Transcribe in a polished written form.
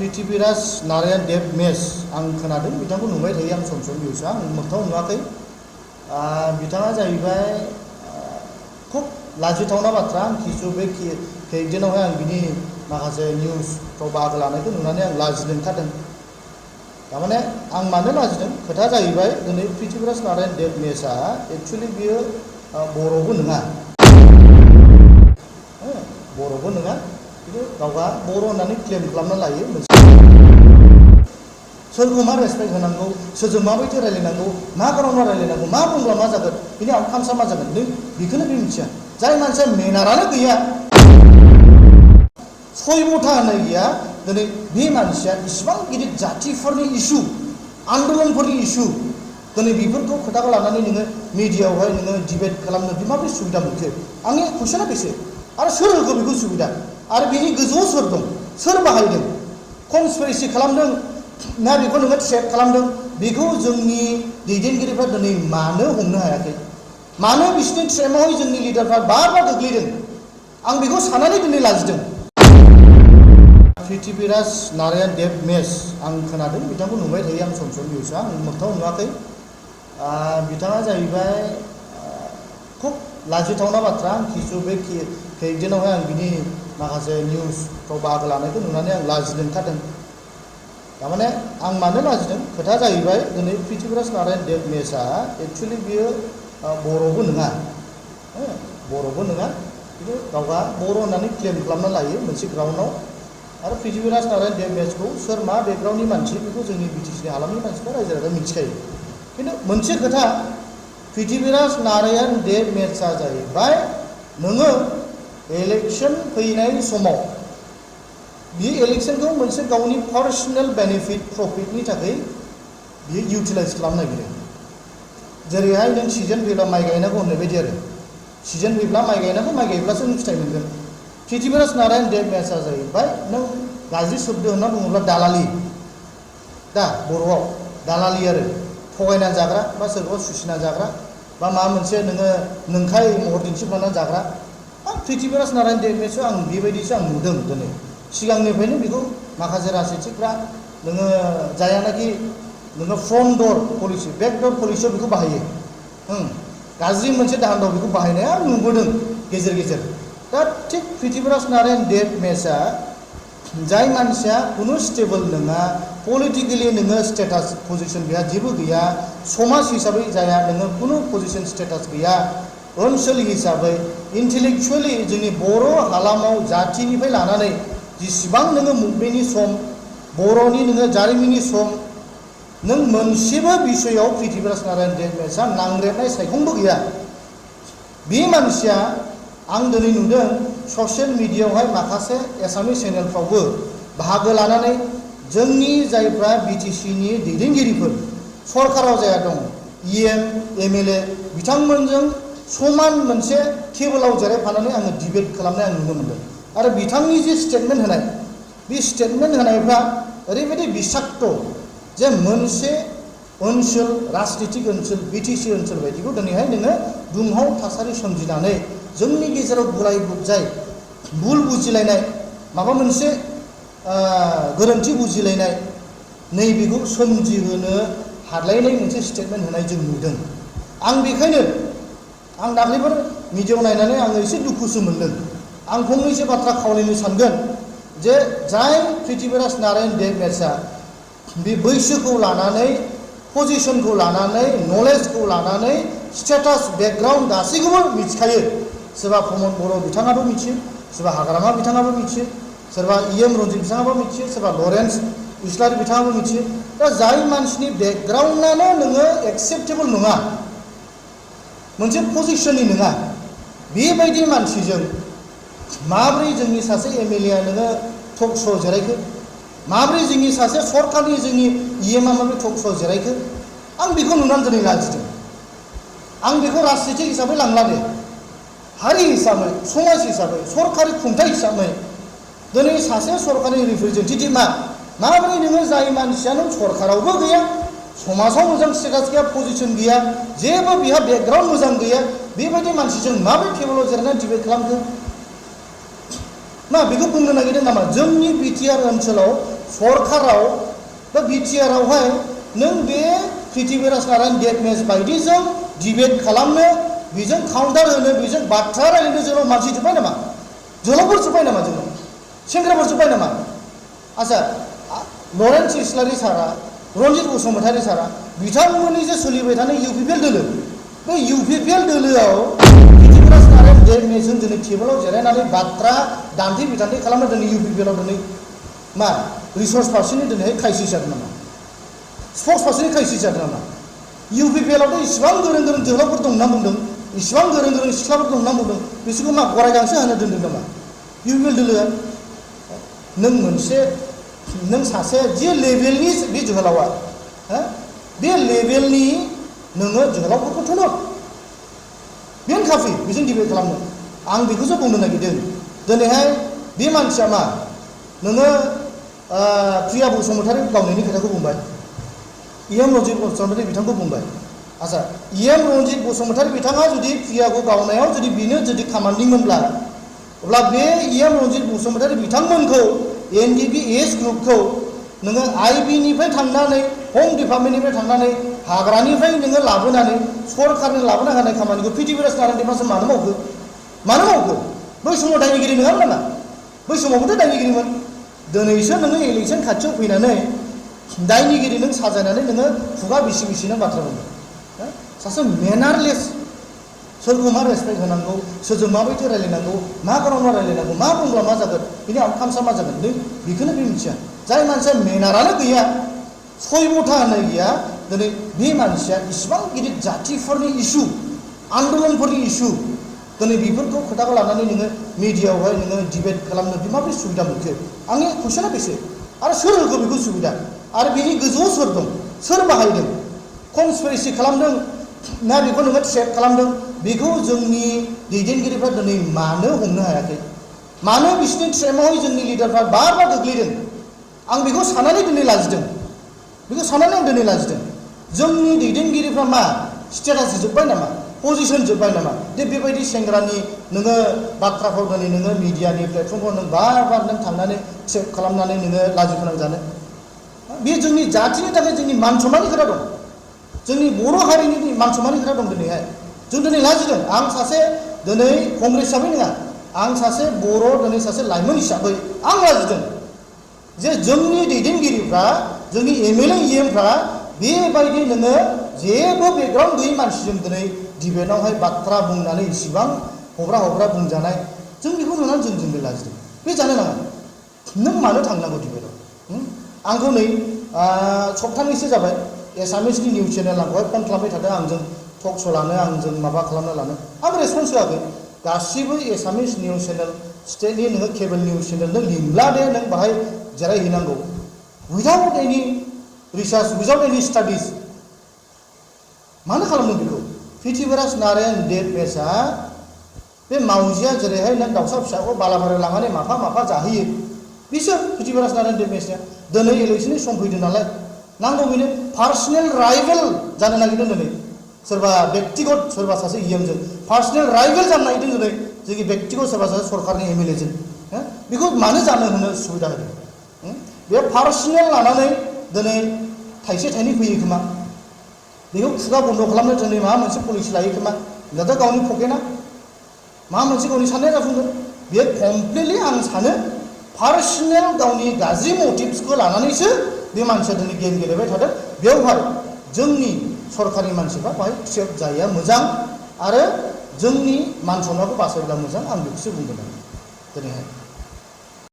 पृथ्वीराज नारायण देव मेस आं खोनादों बिथांखौ नुबाय थायो आं सम निउसआ आं मोगथाङाव नुवाखै बिथाङा जाहैबाय खुब लाजिथावना बाथ्रा आं किसु बे दिनावहाय आं बिनि माखासे निउसफ्राव बाहागो लानायखौ नुनानै आं लाजिनो ओंखारदों थारमाने आं मानो लाजिदों खोथा जाहैबाय दिनै पृथ्वीराज नारायण देव मेसआ एक्चुअलि बियो बर'बो नङा बर'बो नङा खिन्थु गावहा बर' होननानै क्लेम खालामना लायो मोनसे सोरखौ मा रेसपेक्ट होनांगौ सोरजों माबायदि रायलायनांगौ मा खालामना रायलायनांगौ मा बुंब्ला मा जागोन बिनि आउटकामसा मा जागोन नों बेखौनो बे मिथिया जाय मानसिया मेनारानो गैया सयबथा होननाय गैया दिनै बे मानसिया इसिबां गिदिर जातिफोरनि इसु आन्दलनफोरनि इसु दिनै बेफोरखौ खोथाखौ लानानै नोङो मिडियायावहाय नोङो डिबेट खालामनो बे माबोरै सुबिदा मोनखो आंनि कुइसना बेसो आरो सोर होखो बेखौ सुबिदा आरो बेनि गोजौआव सोर दं सोर बाहायदों कनस्पिरेसि खालामदों ना बेखौ नोङो ट्रेप खालामदों बेखौ जोंनि दैदेनगिरिफ्रा दिनै मानो हमनो हायाखै मानो बिसोरनि ट्रेपआवहाय जोंनि लिडारफ्रा बार बार गोग्लैदों आं बेखौ साननानै दिनै लाजिदों पृथ्वीराज नारायण देव मेस आं खोनादों बिथांखौ नुबाय थायो आं सम निउसआ आं मोगथाङाव नुवाखै बिथाङा जाहैबाय खुब लाजिथावना बाथ्रा आं किसु बे दिनावहाय आं बिनि माखासे निउसफ्राव बाहागो लानायखौ नुनानै आं लाजिनो ओंखारदों थारमाने आं मानो लाजिदों खोथा जाहैबाय दिनै पृथ्वीराज नारायण देव मेसआ एक्चुअलि बियो बर'बो नङा बर'बो नङा खिन्थु गावहा बर' होननानै क्लेम खालामना लायो मोनसे ग्राउन्डआव आरो पृथ्वीराज नारायण देव मेसखौ सोर मा बेकग्राउन्डनि मानसि बेखौ जोंनि बिटिसि हालामनि मानसिफ्रा रायजो राजा मिथिखायो खिन्थु मोनसे खोथा पृथ्वीराज नारायण देव मेसआ जाहैबाय नोङो इलेक्शन फैनाय समाव बे इलेक्शनखौ मोनसे गावनि पार्सनेल बेनिफिट प्रफिटनि थाखाय बियो इउटिलाइज खालामनो नागिरो जेरैहाय नों सिजन फैब्ला माइ गायनांगौ होननाय बायदि आरो सिजन फैब्ला माइ गायनांगौ माइ गायब्लासो नों फिथाइ मोनगोन पृथ्वीराज नारायण देव मेसआ जाहैबाय नों गाज्रि शब्द होनना बुङोब्ला दालालि दा बर'आव दालालि आरो थगायनानै जाग्रा बा सोरखौबा सुसिना जाग्रा बा माबा मोनसे नोङो नोंखाय महर दिन्थिफ्लानानै जाग्रा पृथ्वीराज नारायण देव मेसखौ आं बेबायदिसो आं नुदों दिनै सिगांनिफ्रायनो बेखौ माखासे राजनितिकफ्रा नोङो जायानाखि नोङो फ्रन्ट डर पलिसि बेक डर पलिसियाव बेखौ बाहायो गाज्रि मोनसे दाहान्दाव बेखौ बाहायनाया नुबोदों गेजेर गेजेर दा थिग पृथ्वीराज नारायण देव मेसआ जाय मानसिया खुनु स्टेबल नङा पलिटिकेलि नोङो स्टेटास पजिसन बेहा जेबो गैया समाज हिसाबै जाया नोङो खुनु पजिसन स्टेटास गैया ओनसोल हिसाबै इन्टेलेक्चुवेलि जोंनि बर' हालामाव जातिनिफ्राय लानानै जेसेबां नोङो मुभमेन्टनि सम बर'नि नोङो जारिमिननि सम नों मोनसेबो बिसयाव पृथ्वीराज नारायण देव मेसआ नांग्रेबनाय सायखंबो गैया बे मानसिया आं दिनै नुदों ससियेल मिडियायावहाय माखासे एसामिस चेनेलफ्रावबो बाहागो लानानै जोंनि जायफ्रा बिटिसिनि दैदेनगिरिफोर सरकाराव जाया दं इएम एमएलए बिथांमोनजों समान मोनसे टेबोलाव जिरायफानानै आङो डिबेट खालामनाय आं नुनो मोनदों आरो बिथांनि जे स्टेटमेन्ट होनाय बे स्टेटमेन्ट होनायफ्रा ओरैबायदि बिसाक्त जे मोनसे ओनसोल राजनितिक ओनसोल बिटिसि ओनसोल बायदिखौ दिनैहाय नोङो दुंहाव थासारि सोमजिनानै जोंनि गेजेराव गुलाय गुजाय भुल बुजिलायनाय माबा मोनसे गोरोन्थि बुजिलायनाय नैबेखौ सोमजिहोनो हालायनाय मोनसे स्टेटमेन्ट होनाय जों नुदों आं बेखायनो आं दाख्लैफोर मिडियायाव नायनानै आङो एसे दुखुसो मोनदों आं फंनैसो बाथ्रा खावलायनो सानगोन जे जाय पृथ्वीराज नारायण देव मेसआ बे बैसोखौ लानानै पजिसनखौ लानानै नलेजखौ लानानै स्टेटास बेकग्राउन्ड गासैखौबो मिथिखायो सोरबा प्रमद बर' बिथाङाबो मिथियो सोरबा हाग्रामा बिथाङाबो मिथियो सोरबा इएम रन्जित बिथाङाबो मिथियो सोरबा लरेन्स इस्लारि बिथाङाबो मिथियो दा जाय मानसिनि बेकग्राउन्डआनो नोङो एक्सेप्टेबल नङा मोनसे पजिसननि नङा बेबायदि मानसिजों माब्रै जोंनि सासे एमएलए नोङो टक श' जिरायखो माब्रै जोंनि सासे सरकारनि जोंनि इएमआ माब्रै टक श' जिरायखो आं बेखौ नुनानै दिनै लाजिदों आं बेखौ राजनितिक हिसाबै लांला दे हारि हिसाबै समाज हिसाबै सरकारि खुंथाय हिसाबै दिनै सासे सरकारनि रिप्रेजेन्टेटिभ माबोरै नोङो जाय मानसिया नों सरकारावबो गैया समाजाव मोजां स्टेटास गैया पजिसन गैया जेबो बिहा बेकग्राउन्ड मोजां गैया बेबायदि मानसिजों माबोरै टेबोलाव जिरायनानै डिबेट खालामखो मा बेखौ बुंनो नागिरदों नामा जोंनि बिटिआर ओनसोलाव सरकाराव बा बिटिआरावहाय नों बे पृथ्वीराज नारायण देबमेस बायदिजों डिबेट खालामनो बेजों काउन्टार होनो बेजों बाथ्रा रायलायनो जोंनाव मानसि जोब्बाय नामा जोहोलावफोर जोब्बाय नामा जोंनाव सेंग्राफोर जोब्बाय नामा आच्छा लरेन्स इस्लारि सारा रन्जित बसुमतारी सारा बिथांमोननि जे सोलिबाय थानाय इउपिपिएल दोलो बे इउपिपिएल दोलोआव पृथ्वीराज नारायण देबमेसजों दिनै टेबोलाव जिरायनानै बाथ्रा दान्थे बिदान्थे खालामनो दिनै इउपिपिएलआव दिनै मा रिसर्स पार्सननि दिनैहाय क्राइसिस जादों नामा स्पर्ट्स पार्सननि क्राइसिस जादों नामा इउपिपिएलआवथ' इसिबां गोरों गोरों जोहोलावफोर दं होनना बुंदों इसिबां गोरों गोरों सिख्लाफोर दं होनना बुंदों बिसोरखौ मा गराय गांसो हानो दोनदों नामा इउपिपिएल दोलोआ नों सासे जे लेभेलनि बे जोहोलावा बे लेभेलनि नोङो जोहोलावफोरखौ थुनो बेनो काफि बेजों डिबेट खालामनो आं बेखौसो बुंनो नागिरदों दिनैहाय बे मानसिया मा नोङो प्रिया बसुमतारी गावनायनि खोथाखौ बुंबाय इएम रन्जित बसुमतारी बिथांखौ बुंबाय आच्छा इएम रन्जित बसुमतारी बिथाङा जुदि प्रियाखौ गावनायाव जुदि बेनो जुदि खामानिमोनब्ला अब्ला बे इएम रन्जित बसुमतारी बिथांमोनखौ एनडिपिएस ग्रुपखौ नोङो आइबिनिफ्राय थांनानै हम डिपार्टमेन्टनिफ्राय थांनानै हाग्रानिफ्राय नोङो लाबोनानै सरकारनो लाबोना होनाय खामानिखौ पृथ्वीराज नारायण देबमेसआ मानो मावखो बै समाव दायनिगिरि नङामोन नामा बै समावबोथ' दायनिगिरिमोन दिनैसो नोङो इलेक्सन खाथियाव फैनानै दायनिगिरि नों साजायनानै नोङो खुगा बिसि बिसि नों बाथ्रा बुंदों सासे मेनारलेस सोरखौ मा रेसपेक्ट होनांगौ सोरजों माबायदि रायलायनांगौ मा गाराव रायलायनांगौ मा बुंब्ला मा जागोन बिनि आउटकामसा मा जागोन नों बेखौनो बे मिथिया जाय मानसिया मेनारानो गैया सयबथा होननाय गैया दिनै बे मानसिया इसिबां गिदिर जातिफोरनि इस्यु आन्दलनफोरनि इस्यु दिनै बेफोरखौ खोथाखौ लानानै नोङो मिडियाआवहाय नोङो डिबेट खालामनो बे माबोरै सुबिदा मोनखो आंनि कुइसना बेसो आरो सोर होखो बेखौ सुबिदा आरो बेनि गोजौआव सोर दं सोर बाहायदों कनस्पिरेसि खालामदों ना बेखौ नोङो ट्रेप खालामदों बेखौ जोंनि दैदेनगिरिफ्रा दिनै मानो हमनो हायाखै मानो बिसोरनि ट्रेपआवहाय जोंनि लिडारफ्रा बार गोग्लैदों आं बेखौ साननानै दिनै लाजिदों जोंनि दैदेनगिरिफ्रा मा स्टेटास जोब्बाय नामा पजिशन जोब्बाय नामा दे बेबायदि सेंग्रानि नोङो बाथ्राखौ दिनै नोङो मिडियानि प्लेटफर्मआव नों बार नों थांनानै ट्रेप खालामनानै नोङो लाजि फोनांजानो बे जोंनि जातिनि थाखाय जोंनि मान सन्माननि खोथा दं जोंनि बर' हारिनि मान सन्माननि खोथा दं दिनैहाय जों दिनै लाजिदों आं सासे दिनै कंग्रेस हिसाबै नङा आं सासे बर' दिनै सासे लाइमोन हिसाबै आं लाजिदों जे जोंनि दैदेनगिरिफ्रा जोंनि एमएलए इएमफ्रा बेबायदि नोङो जेबो बेकग्राउन्ड गैयै मानसिजों दिनै डिबेटआवहाय बाथ्रा बुंनानै इसिबां हब्रा बुंजानाय जों बेखौ नुनानै जों दिनै लाजिदों बे जानो नाङा नों मानो थांनांगौ डिबेटआव आंखौ नै सप्तानैसो जाबाय एसामिसनि निउस चेनेल आंखौहाय फन खालामबाय थादों आंजों टक श' लानो आंजों माबा खालामनो लानो आं रेसपन्स होआखै गासिबो एसामिस निउस चेनेल स्टेटनि नोङो केबल निउस चेनेल नों लिंला दे नों बाहाय जिरायहैनांगौ उइदाउट एनि रिसार्च उइदाउट एनि स्टाडिज मानो खालामदों बेखौ पृथ्वीराज नारायण देबमेसआ बे मावजिया जेरैहाय नों दाउसा फिसाखौ बालाबारियाव लांनानै माफा जाहैयो बिसोर पृथ्वीराज नारायण देबमेसआ दिनै इलेक्सननि सम फैदों नालाय नांगौ बेनो पार्सनेल राइभेल जानो नागिरदों दिनै सोरबा बेक्तिगत सोरबा सासे इएमजों पार्सनेल राइभेल जानो नागिरदों दिनै जोंनि बेक्तिगत सोरबा सासे सरकारनि एमएलएजों बेखौ मानो जानो होनो सुबिदा होदों बे पार्सनेल लानानै दिनै थाइसे थाइनै फैयो खोमा बेखौ खुगा बन्द खालामनो दिनै माबा मोनसे पलिसि लायो खोमा दाथ' गावनि पकेटआ माबा मोनसे गावनि साननाया जाफुंगोन बेयो कमप्लिटलि आं सानो पार्सनेल गावनि गाज्रि मटिभ्सखौ लानानैसो बे मानसिया दिनै गेम गेलेबाय थादों बेवहाय जोंनि सरकारनि मानसिफ्रा बाहाय ट्रेप जायैया मोजां आरो जोंनि मान सन्मानखौ बासायब्ला मोजां आं बेखौसो बुंगोन दिनैहाय